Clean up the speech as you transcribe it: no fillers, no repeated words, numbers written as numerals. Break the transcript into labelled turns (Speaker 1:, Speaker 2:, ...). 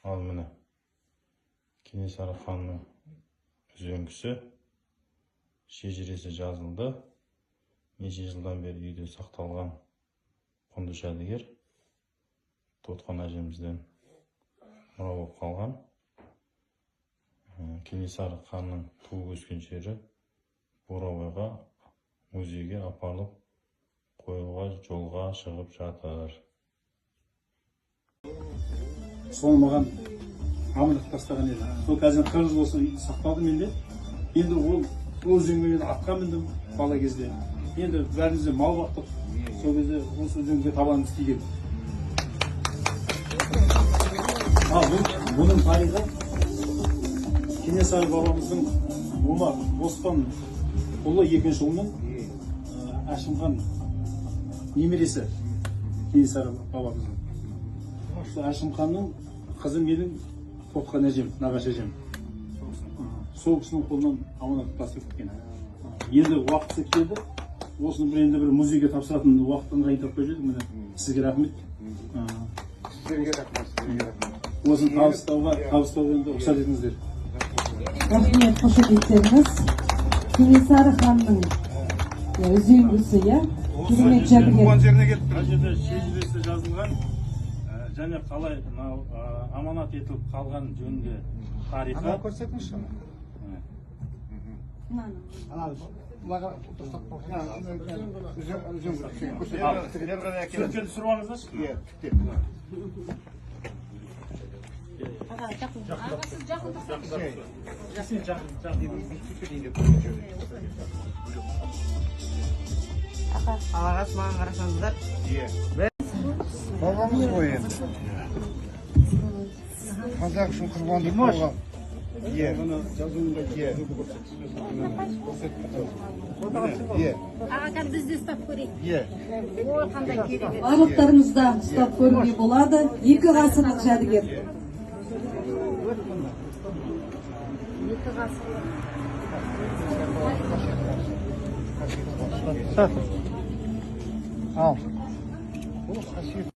Speaker 1: Ал міне Кенесары ханның үзеңгісі, шежіресі жазылды. Неше жылдан бері үйде сақталған құнды жәдігер Тотқан әжемізден мұра болып қалған. Кенесары ханның туып өскен жері Бурабайға музейге апарылып қоюға жолға шығып жатыр.
Speaker 2: Соны маған аманат тастаған еді. Сол қазір 40 жыл болсын сақталды менде. Енді ол үзеңгіге енді атқа міндім бала кезде. Енді бәріміз де мал бақтық. Сол кезде осы үзеңгіге табанымыз тиген. Ал бұның тарихы Кенесары бабамыздың Омар Оспан ұлы екінші ұлының Әшімхан немересі Кенесары бабамыздың. Сол Әшімханның қызы менің Тотқан әжем, нағашы әжем. Сол кісінің қолынан аманат тастап кеткен. Енді уақыты келді. Осыны бір енді бір музейге тапсыратын уақыт ыңғайын таппай жүрдік. Міне сізге рахмет.
Speaker 3: Сіздерге рахмет, сіздерге рахмет.
Speaker 2: Осыны табыстауға енді рұқсат етіңіздер.
Speaker 4: Рахмет, қошеметтеріңіз. Кенесары ханның үзеңгісі, иә? Керемет жәдігер.
Speaker 3: Туған жеріне келіп тұр.
Speaker 1: Мына жерде шежіресі жазылған және қалай мынау аманат етіліп қалған жөнінде тарихы.
Speaker 3: Ана көрсетіңізші.
Speaker 5: Ана маған дұрыстап
Speaker 1: Суреттерді түсіріп алыңыздаршы.
Speaker 5: Иә, тіктеп.
Speaker 1: Сен жақын, жақын.
Speaker 6: Алағаш, маған қарасаңыздар.
Speaker 5: Иә. Бабамыз ғой енді. Қазақ үшін құрбандық болған. Иә. Иә. Иә.
Speaker 7: Аға, кәдімгі біз де ұстап көрейік.
Speaker 5: Иә.
Speaker 7: Ой, қандай керемет.
Speaker 4: Барлықтарыңыз да ұстап көруге болады. 2 ғасырлық жәдігер.
Speaker 7: 2 ғасырлық.
Speaker 5: Ал. Бұл қасиет.